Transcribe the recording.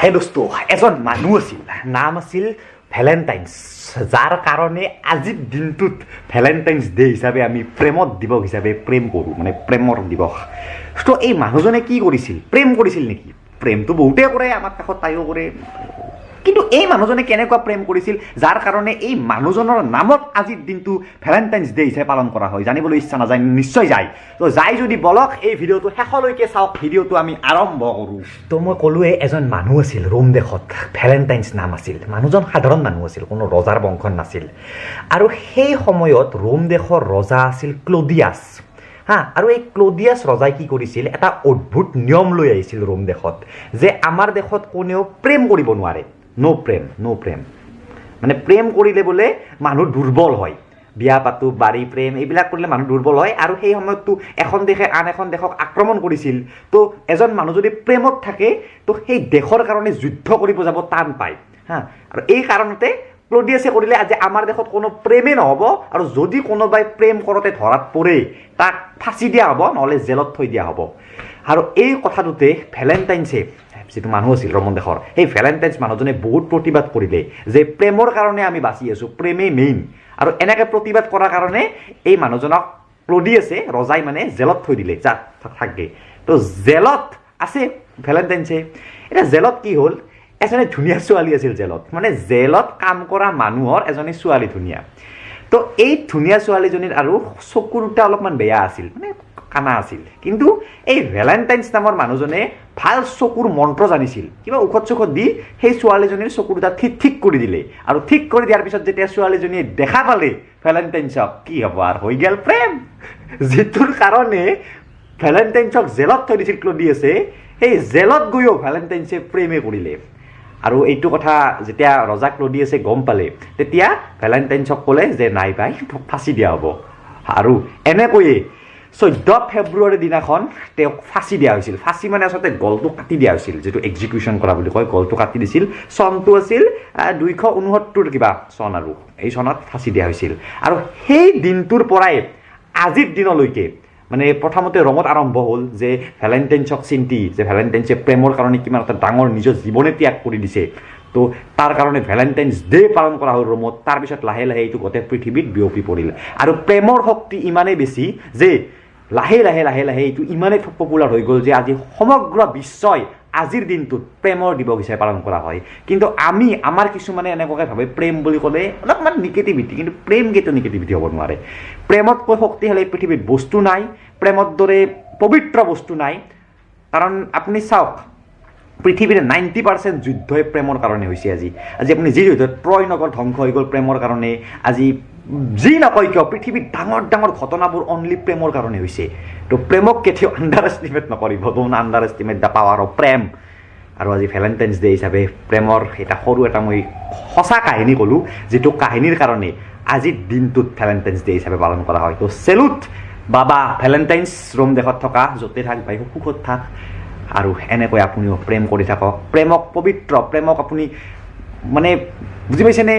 হে দোস্ত, এজন মানুহ আছিল, নাম আছিল ভেলেণ্টাইনছ, যাৰ কাৰণে আজিৰ দিনটোত ভেলেণ্টাইনছ ডে হিচাপে আমি প্ৰেমত দিৱস হিচাপে প্ৰেম কৰোঁ, মানে প্ৰেমৰ দিৱস। তো এই মানুহজনে কি কৰিছিল? প্ৰেম কৰিছিল নেকি? প্ৰেমটো বহুতেই কৰে, আমাৰ কাষত তাইও কৰে। কিন্তু এই মানুহজনে কেনেকুৱা প্ৰেম কৰিছিল, যাৰ কাৰণে এই মানুহজনৰ নামত আজিৰ দিনটো ভেলেণ্টাইনছ ডে হিচাপে পালন কৰা হয়? জানিবলৈ ইচ্ছা নাযায়? নিশ্চয় যায়। তো যায় যদি বলক, এই ভিডিঅ'টো শেষলৈকে চাওক। ভিডিঅ'টো আমি আৰম্ভ কৰোঁ। তো মই ক'লোৱে, এজন মানুহ আছিল ৰোম দেশত, ভেলেণ্টাইনছ নাম আছিল। মানুহজন সাধাৰণ মানুহ আছিল, কোনো ৰজাৰ বংশৰ নাছিল। আৰু সেই সময়ত ৰোম দেশৰ ৰজা আছিল ক্লডিয়াছ। হা, আৰু এই ক্লডিয়াছ ৰজাই কি কৰিছিল? এটা অদ্ভুত নিয়ম লৈ আহিছিল ৰোম দেশত যে আমাৰ দেশত কোনেও প্ৰেম কৰিব নোৱাৰে। ন' প্ৰেম, ন' প্ৰেম। মানে প্ৰেম কৰিলে বোলে মানুহ দুৰ্বল হয়। বিয়া পাতো, বাৰী প্ৰেম, এইবিলাক কৰিলে মানুহ দুৰ্বল হয়। আৰু সেই সময়ততো এখন দেশে আন এখন দেশক আক্ৰমণ কৰিছিল। তো এজন মানুহ যদি প্ৰেমত থাকে, তো সেই দেশৰ কাৰণে যুদ্ধ কৰিব যাব টান পায়। হা, আৰু এই কাৰণতে ক্লডিয়াছে কৰিলে আজি আমাৰ দেশত কোনো প্ৰেমেই নহ'ব আৰু যদি কোনোবাই প্ৰেম কৰোঁতে ধৰাত পৰে, তাক ফাঁচি দিয়া হ'ব, নহ'লে জেলত থৈ দিয়া হ'ব। আৰু এই কথাটোতে ভেলেণ্টাইনছে, যিটো মানুহ আছিল ৰোমন দেশৰ, সেই ভেলেণ্টাইনছ মানুহজনে বহুত প্ৰতিবাদ কৰিলে যে প্ৰেমৰ কাৰণে আমি বাচি আছোঁ, প্ৰেমেই মেইন। আৰু এনেকৈ প্ৰতিবাদ কৰাৰ কাৰণে এই মানুহজনক ক্লডিয়াছে, ৰজাই মানে জেলত থৈ দিলে, যা থাকগে। তো জেলত আছে ভেলেণ্টাইনছে। এতিয়া জেলত কি হ'ল? এজনী ধুনীয়া ছোৱালী আছিল জেলত, মানে জেলত কাম কৰা মানুহৰ এজনী ছোৱালী ধুনীয়া। তো এই ধুনীয়া ছোৱালীজনীৰ আৰু চকু দুটা অলপমান বেয়া আছিল, মানে কানা আছিল। কিন্তু এই ভেলেণ্টাইনছ নামৰ মানুহজনে ভাল চকুৰ মন্ত্ৰ জানিছিল। কিবা ঔষধ চৌষধ দি সেই ছোৱালীজনীৰ চকু দুটা ঠিক ঠিক কৰি দিলে। আৰু ঠিক কৰি দিয়াৰ পিছত যেতিয়া ছোৱালীজনীয়ে দেখা পালে ভেলেণ্টাইনছক, কি হ'ব আৰু, হৈ গ'ল প্ৰেম। যিটোৰ কাৰণে ভেলেণ্টাইনছক জেলত থৈ দিছিল ক্লডিয়াছে, সেই জেলত গৈও ভেলেণ্টাইনছে প্ৰেমে কৰিলে। আৰু এইটো কথা যেতিয়া ৰজা ক্লডিয়াছে গম পালে, তেতিয়া ভেলেণ্টাইনছক ক'লে যে নাই ভাই, তোক ফাঁচি দিয়া হ'ব। আৰু এনেকৈয়ে 14 ফেব্ৰুৱাৰী দিনাখন তেওঁক ফাঁচি দিয়া হৈছিল। ফাঁচি মানে আচলতে গলটো কাটি দিয়া হৈছিল, যিটো এক্সিকিউশ্যন কৰা বুলি কয়, গলটো কাটি দিছিল। চনটো আছিল 269 কিবা চন, আৰু এই চনত ফাঁচি দিয়া হৈছিল। আৰু সেই দিনটোৰ পৰাই আজিৰ দিনলৈকে, মানে প্ৰথমতে ৰোমত আৰম্ভ হ'ল যে ভেলেণ্টাইনছক চিন্তি যে ভেলেণ্টাইনছে প্ৰেমৰ কাৰণে কিমান এটা ডাঙৰ নিজৰ জীৱনে ত্যাগ কৰি দিছে, তো তাৰ কাৰণে ভেলেণ্টাইনছ ডে পালন কৰা হ'ল ৰোমত। তাৰপিছত লাহে লাহে এইটো গোটেই পৃথিৱীত বিয়পি পৰিল। আৰু প্ৰেমৰ শক্তি ইমানেই বেছি যে লাহে লাহে লাহে লাহে এইটো ইমানেই পপুলাৰ হৈ গ'ল যে আজি সমগ্ৰ বিশ্বই আজিৰ দিনটোত প্ৰেমৰ দিৱস হিচাপে পালন কৰা হয়। কিন্তু আমি আমাৰ কিছুমানে এনেকুৱাকৈ ভাবে, প্ৰেম বুলি ক'লে অলপমান নিগেটিভিটি। কিন্তু প্ৰেম কেতিয়াও নিগেটিভিটি হ'ব নোৱাৰে। প্ৰেমতকৈ শক্তিশালী পৃথিৱীত বস্তু নাই, প্ৰেমৰ দৰে পবিত্ৰ বস্তু নাই। কাৰণ আপুনি চাওক, পৃথিৱীৰ 90% যুদ্ধই প্ৰেমৰ কাৰণে হৈছে আজি। আজি আপুনি যি যুদ্ধ, ট্ৰয় নগৰ ধ্বংস হৈ গ'ল প্ৰেমৰ কাৰণে। আজি যি নকয় কিয়, পৃথিৱীত ডাঙৰ ডাঙৰ ঘটনাবোৰ অনলি প্ৰেমৰ কাৰণে হৈছে। তো প্ৰেমক কেতিয়াও আণ্ডাৰ এষ্টিমেট নকৰিব। Don't underestimate the power of প্ৰেম। আৰু আজি ভেলেণ্টাইনছ ডে হিচাপে প্ৰেমৰ এটা সৰু এটা মই সঁচা কাহিনী ক'লোঁ, যিটো কাহিনীৰ কাৰণে আজিৰ দিনটোত ভেলেণ্টাইনছ ডে হিচাপে পালন কৰা হয়। তো চেলুট বাবা ভেলেণ্টাইনছ, ৰোম দেশত থকা। য'তে থাক ভাই, সুখত থাক আৰু এনেকৈ আপুনিও প্ৰেম কৰি থাকক। প্ৰেমক পবিত্ৰ, প্ৰেমক আপুনি মানে বুজি পাইছেনে?